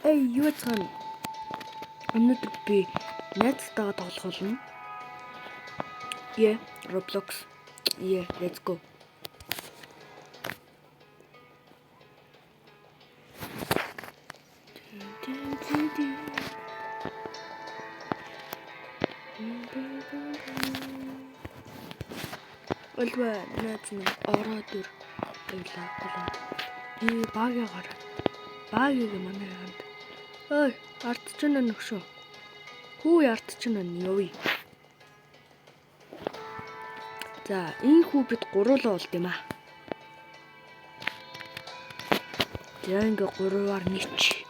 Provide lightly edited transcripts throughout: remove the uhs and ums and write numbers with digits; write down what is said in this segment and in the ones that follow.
Эй, юу цаана? Өнөөдөр би найзтайгаа тоглох болно. Yeah, Roblox. Yeah, let's go. Өлвэ найз минь ороод ир байлаа голоод. Би багийн гараад. Багийг манай хамт. Ой, ард чинь нөхшөө. Хүү ард чинь явъя. За, энэ хүү бид гуруулаа болд юм аа. За, ингээ гурваар нэч.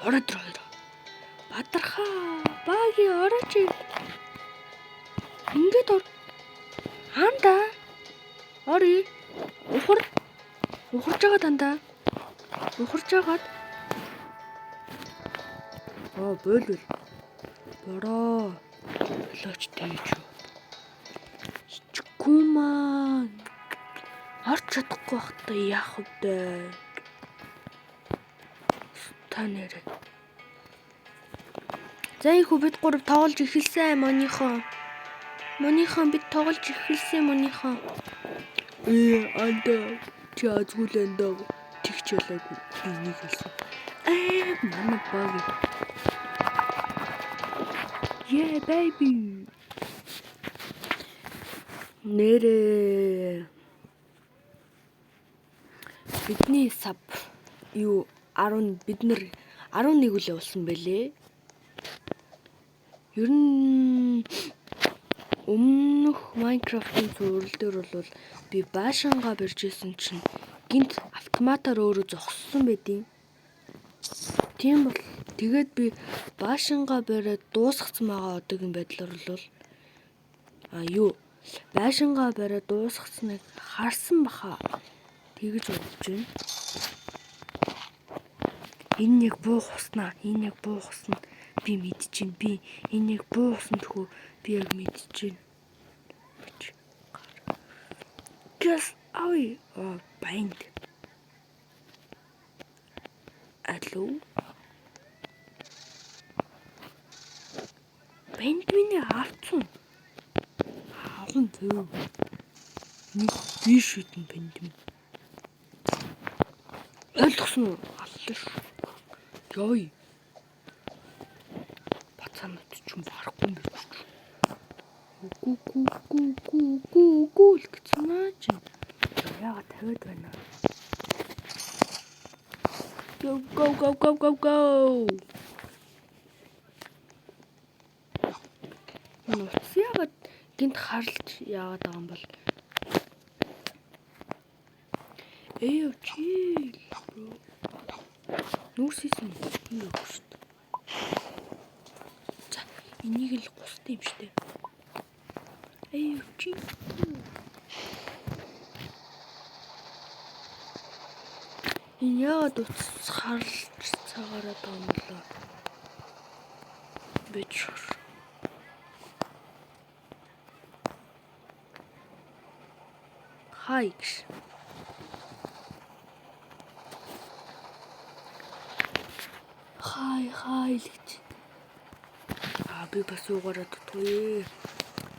Ороод ир хоёр. Бадархаа, багийн орооч. Ингээд ор. Хаанда. Ори. Ухар. Ухарж байгаа дандаа. Ухарж байгаад. Аа, бойлвол. Бороо. Болооч тэгж юу. Хичгүй маань. Орч чадахгүй байхдаа яах вэ? Та нэрээ. За их хүү бид гурав тоглож эхэлсэн манийхан. Манийхан бид тоглож эхэлсэн манийхан. Ээ анда чи азгүй л андаа тэгч ялаагүй би нэг хэлсэн. Аа манай баг. Yeah baby. Нэрээ бидний sub юу 10 бид нар 11 үлээ болсон байлээ. Ер нь өмнөх Minecraft-ын цуврал дээр бол би баашангаа барьж исэн чинь гинт автоматар өөрөө зогссон байдیں۔ Тийм бол тэгээд би баашангаа бариад дуусгацсан байгаа одоогийн байдлаар бол а юу байшингаа бариад дуусгацсныг харсан баха тэгэж бодож байна. Энэ яг буух уснаа. Энэ яг буух усна. Би мэдчихээн. Би энэ яг буух усан төхөө би яг мэдчихээн. Just ой bind. Алло. Банд миний авцсан. Аван зөө. Нэг би шүтэн банд юм. Ойлгосон уу? Аллаа шүү. Йой. Бацаанууд ч юм барахгүй юм биш үү? Гү гү гү гү гү гү л гэсэн аа чи. Яагаад тавиад байна? Go go go go go go. Энэ утас яагаад гинт харлж яагаад байгаа юм бол? Эё chill bro. Нүүрс хийсэн юм юу шүү дээ. За энийг л густай юм штэ. Эё chill. Энэ яагаад утас харлж цагаараад байгаа юм болоо? Бич. Хай гэж. Хай хай л гэж. Аа би бас уугаараа дутгүй.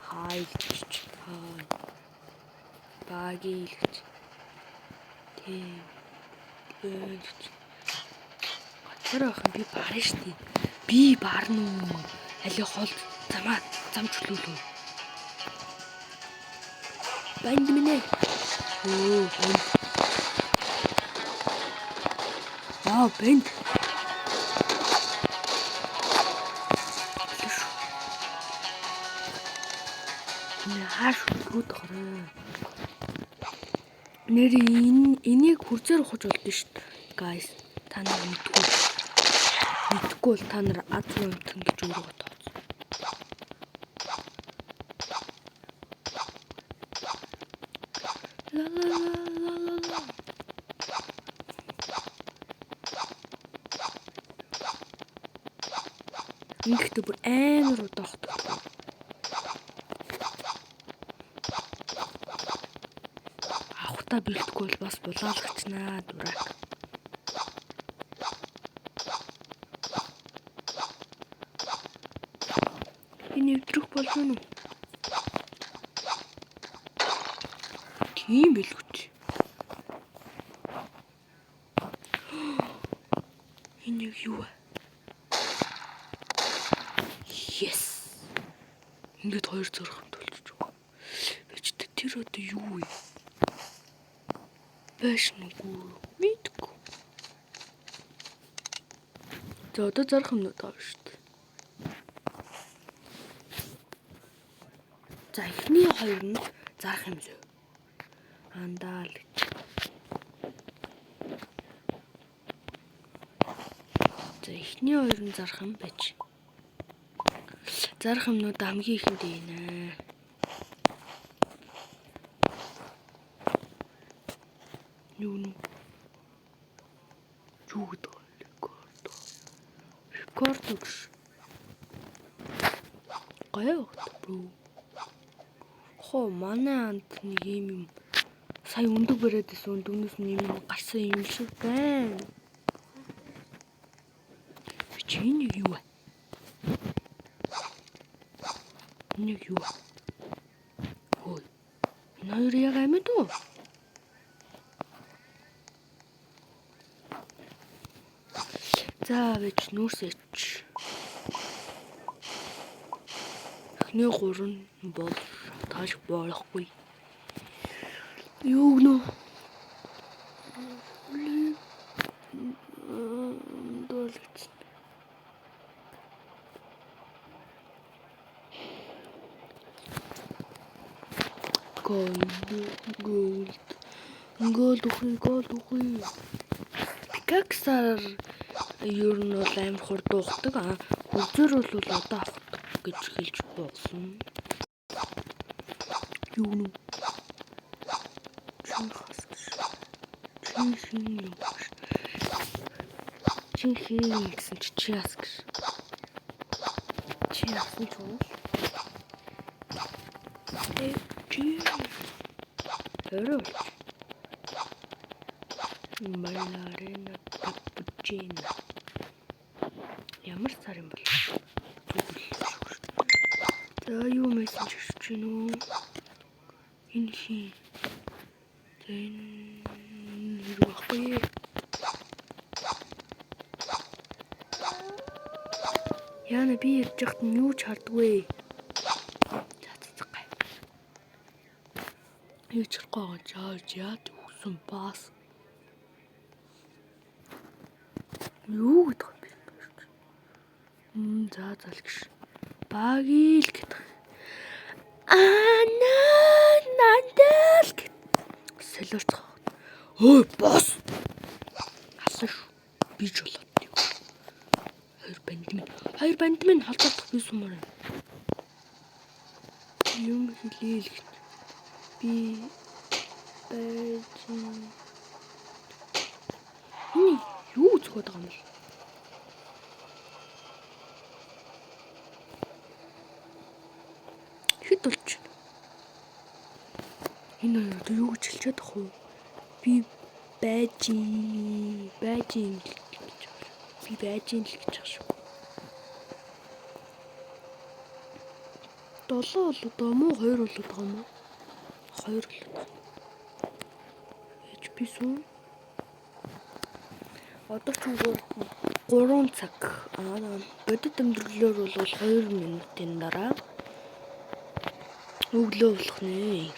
Хай л гэж. Хай. Баги л гэж. Тийм. Гэж. Гацаар байх юм би барна штий. Би барна уу? Али хол замаа зам чөлөөлөө. Банд минь ээ. Өө банд. Аа банд. Нэ хааш хөргөөд хорой. Нэр энэ энийг хүрзээр ухаж болдсон шүү дээ. Guys, та нар мэдгүй. Мэдгүй бол та нар аз юмтан гэж өөрийгөө тооц. Ла ла ла ла ла ла. Ингэхдээ бүр амар удаа хотод. Авахтаа бэлтгэхгүй бол бас булаалагчнаа дурак. Гэнэ үү? Тийм билгүүч. Энэ яг юу вэ? Yes. Ингээд хоёр зөрөх юм төлж байгаа. Бич тэр одоо юу вэ? Байш нүгүү. Мэдгүй. За одоо зарах юмнууд байгаа шүү дээ. За эхний хоёр нь зарах юм зөө. Андаал гэж. За эхний хоёр нь зарах юм байж. Зарах юмнууд хамгийн ихэнд ийнэ. Юу нү? Юу гэдэг вэ? Рекорд. Рекорд гэж. Гоё багт бро. Хоо манай анд нэг юм юм сая өндөг бариад исэн өндөгнөөс нь юм гарсан юм шиг байна. Чи энэ юу вэ? Энэ юу вэ? Хөөе. Энэ хоёр яг амьд уу? За бич нүүрсэч. Эхний гурав нь бол тааш болохгүй. Юу гэнэ? Дуалгач. Gold, gold. Gold үхий, gold үхий. Pickaxe-аар ер нь бол амар хурд уухдаг. А хүзээр бол одоо авах гэж хэлж болсон. Юу нү? Чи хас. Чи хин юм. Чи хин гэсэн чи чи яс гэж. Чи яасан ч уу? Чи өрөө. Балерина капучино. Ямар сар юм бол? За юу мессеж ирж гин үү? Энэ хин. За энэ хэрэг байхгүй. Яна би ярьж байхад нь юу ч хардггүй. За цэцэг. Юу ч харахгүй байгаа жааж яад өгсөн бас. Юу гэдэг юм бэ? За зал гэж. Багил гэдэг. Ана нандал гэт. Солиорцох. Ой босс. Алсан шүү. Би ч болоод юм. Хоёр банд минь. Хоёр банд минь холдох би сумаар юм. Юм хэлээл гэж. Би байж. Энэ юу зөхөд байгаа юм бэ? Хэд болж байна? Энэ хоёр одоо юу гэж хэлчихэд ах вэ? Би байж байж юм л гэж байна. Би байж юм л гэж байгаа шүү. 7 болоод байгаа мó 2 болоод байгаа мó? 2 болоод байгаа. Ээж би суу. Одоо ч 3 цаг. Аа бодит амьдралаар бол 2 минутын дараа өглөө болох нэ.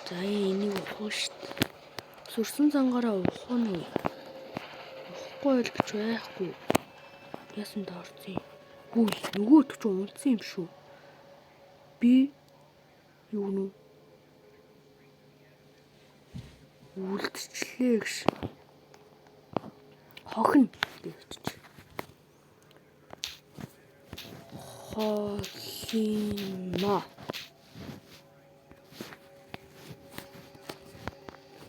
За энийг ухах шít. Сүрсэн цангаараа ухах нь үү? Ухахгүй л гэж байхгүй. Яасан даа орсон юм. Хүү нөгөөт ч унтсан юм шүү. Би юу нү? Үлдчихлээ гэж. Хохино гэж. Холино.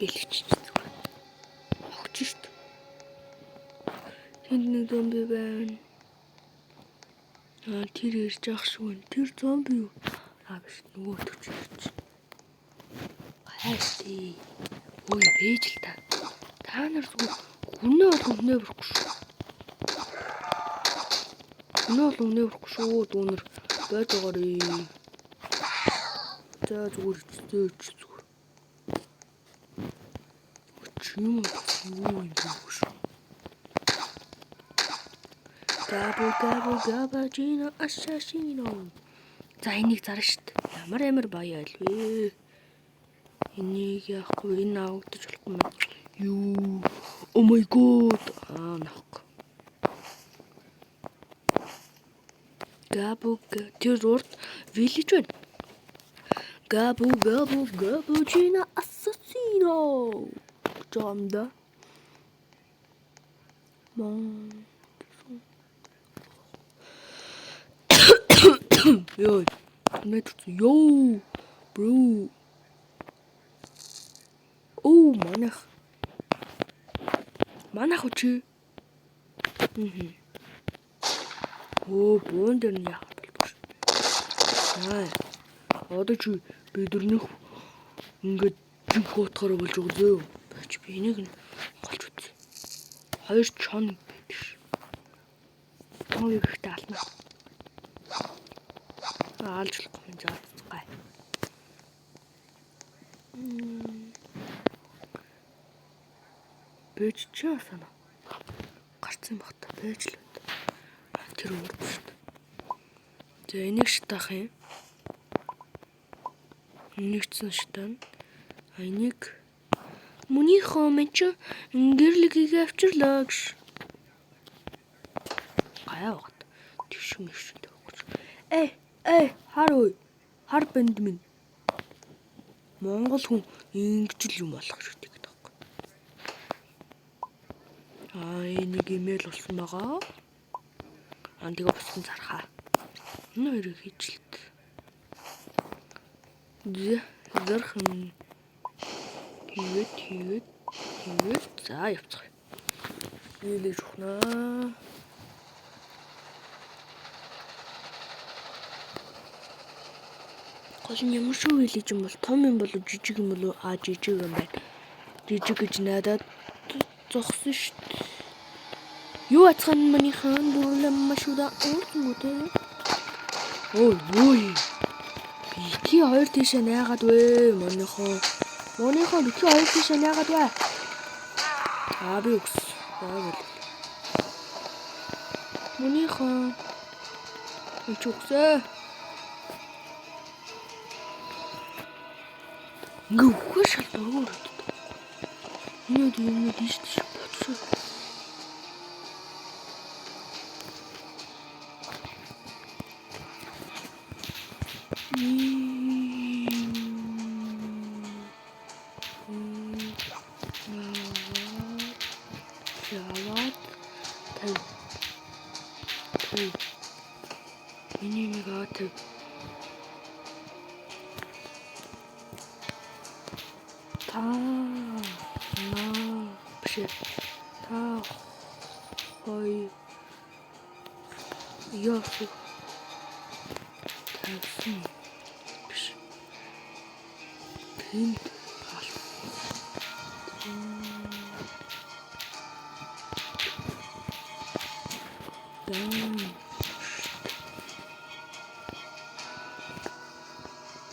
Гэлэгч зүгээр. Хогч шít. Тэнд нэг зомби байна. Аа тэр ирж ах шүү. Тэр зомби юу? Аа биш нөгөө төч ирж. Хайшти. Ой бэж л та. Та нар зүгээр хүнээ бол хүнээ бүрхгүй шүү. Хүнээ бол хүнээ бүрхгүй шүү. Дүүнер байж байгаарэ. За зүгээр зүгээр зүгээр. Чи юм юу юм бэ? Габу габу габажино асасино. За энийг зарна штт. Ямар амар баяа айл вэ? Энийг яахгүй энэ авагдаж болохгүй юм. Юу? Oh my god. Аа нах. Габу тэр урд village байна. Габу габу габужино асасино. Жомда. Мон. Йоо. Мэд йоо. Bro. Оо манайх. Манайх үчи. Өө буун дээр нь яах болдог шүү. Аа. Одоо чи бидэрнийх ингээд жинх утгаараа болж байгаа зөө. Бач би энийг нь голж үзье. Хоёр чон гэдэг ш. Тоо ихтэй ална. Алж болохгүй юм заацгай. Бэж чи асана. Гарцсан баг та байж л байд. Тэр урд шүү дээ. За энийг шатаах юм. Энийг ч шатаана. А энийг мөнийхөө мэн чи гэрлэгийг авчирлаа гэж. Гаяа багт. Тэгшин гişэн тавих. Э э хар ой. Хар банд минь. Монгол хүн ингэж л юм болох хэрэгтэй гэдэг аахгүй. Аа энийг имэйл болсон байгаа. Аа тэгээ бусдын зархаа. Энэ хоёрыг хийчлээ. Зархан хийгээд хийгээд хийгээд за явцгаая. Нийлэж ухнаа. Гол нь ямар шүү хэлэж юм бол том юм болов жижиг юм болов аа жижиг юм байна. Жижиг гэж надад зогсон шүү дээ. Юу ацхан манийхан дурлам машуда уурсангүй те. Ой ой. Бити хоёр тийшээ найгаад вэ манийхан. Манийхан бити хоёр тийшээ найгаад вэ. Аа би өгс. Аа бол. Манийхан. Энд чи өгсөө. Ингээ үхээ шал дургуун өрөддөг. Энэ юм тийш тийш ботсоо. Яваад 50. 50. Миний нэг аа 50. Та на биш та хоёр ёс тавьсан биш тэнд ал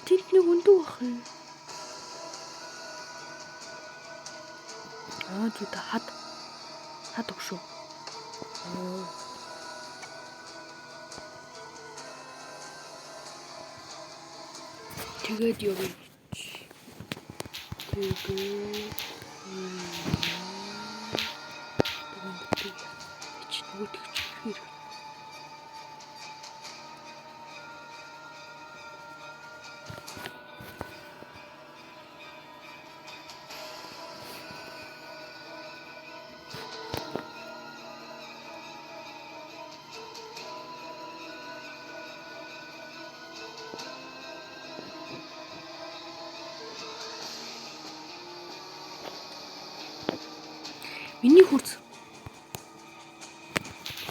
тэнд нэг өндөг бах юм. Аа зү та хад хад өгшөө. Оо. Тэгээд явъя. Тэгээд чи нөгөө тэгч ихээр. Миний хурц.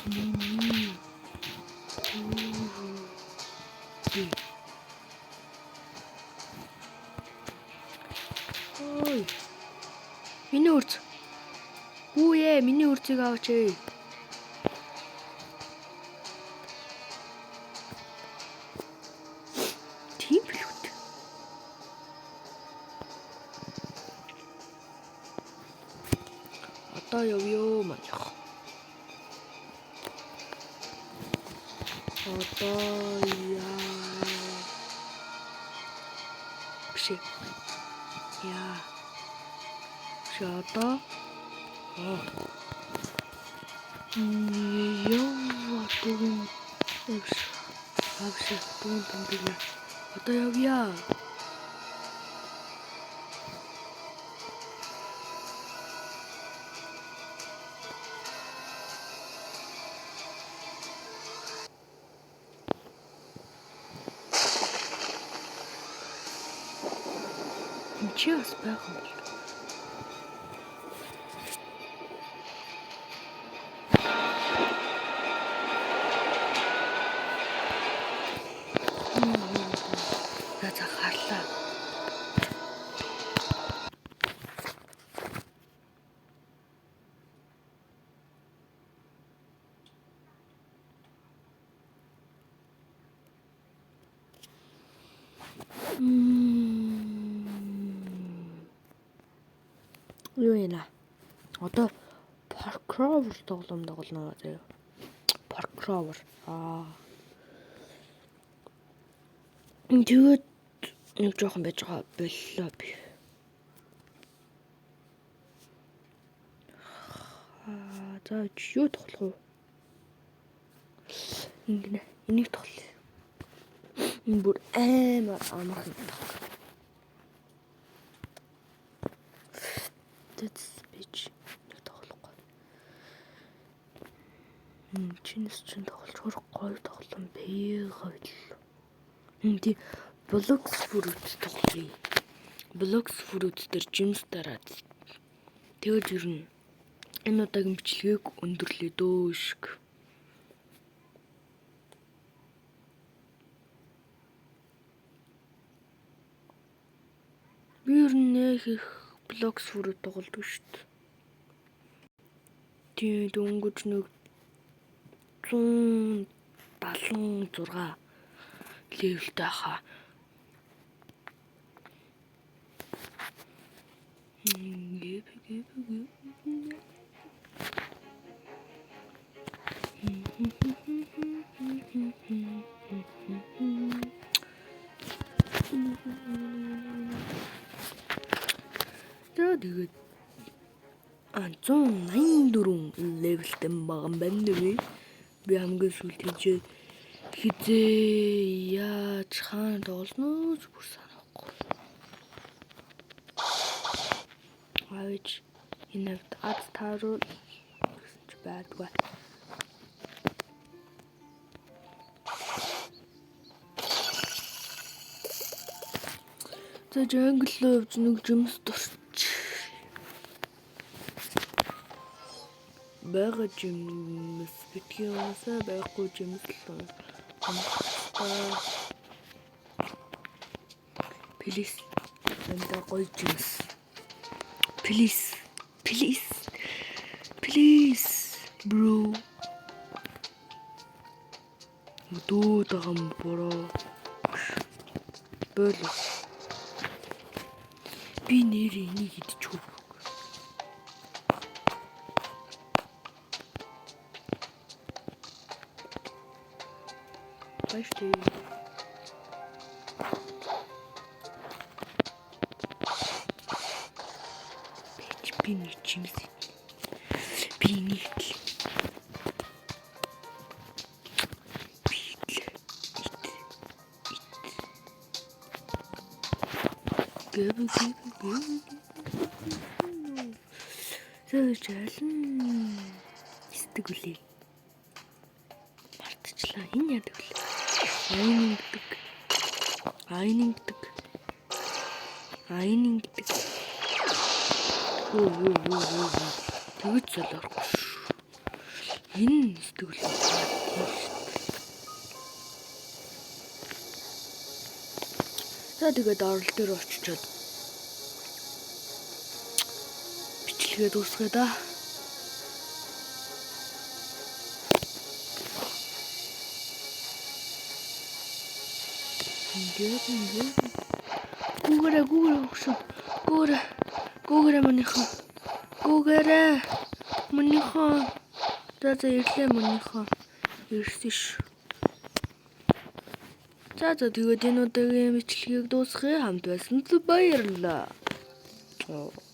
Миний Ой. Миний хурц. Бүү ээ, миний хурцыг аваач ээ. Тийм билүүд. Одоо явъё манайх. Одоо яа. Биш. Яа. Биш одоо. Аа. Яа, түгэн. Биш. Авш, түгэн тэмдэг. Одоо явъя. Энд чи бас байх юм бол. За за харлаа. Юу юм аа? Одоо Parkour тоглоом тоглоно заяа. Parkour. Аа. Тэгээд нэг жоохон байж байгаа боллоо би. Аа, за юу тоглох вэ? Ингэнэ. Энийг тоглоё. Энэ бүр амар амархан тоглох. That's bitch. Нэг тоглохгүй. Чинээс чинь тоглож гоё тоглоом бэйгаа л. Тий Blox Fruit тоглоё. Blox Fruit дээр gems дараад. Тэгээд ер нь энэ удаагийн бичлэгийг өндөрлөе дөө шиг. Би ер нь нэх их Blox Fruit тоглодог шүү дээ. Тийм дөнгөж нэг 176 level тэй хаа. Гэп гэп гэп. За тэгээд 184 level тэй байгаа юм байна нэ. Би хамгийн сүүлд хийжээ хизээ яаж хаана тоглоно ч бүр санахгүй. Авич энэ хавьд ад тааруул гэсэн ч байдгүй. За jungle руу явж нэг gems дурч. Байгаа gems битгий уусаа, байхгүй gems л унах. Please. Эндээ гоё gems. Please. Please. Please bro. Өдөөд байгаа юм bro. Бойло. Би нэр энийг идчихв. Баяртай. Бич би нэг gems идэ. Би нэг л. Би л. Ит. Ит. Гэв гэв гэв. Зөөж алин эсдэг үлээ. Мартчихлаа. Энэ яадаг вэ? Айнинг гэдэг. Айнинг гэдэг. Айнинг гэдэг. Өө өө өө өө. Тэгэж солиорохгүй шүү. Энэ эсдэг үлээ. За тэгээд орол дээр очичоод бичлэгээ дуусгая да. Ингээд ингээд. Гүүгээрээ гүүгээрээ хөшөө. Гүүгээрээ. Гүүгээрээ манийхан. Гүүгээрээ. Мөнийхөө. За за, ирлээ мөнийхөө. Ирсэн ш. За за, тэгээд энэ удаагийн бичлэгийг дуусгая. Хамт байсан баярлалаа.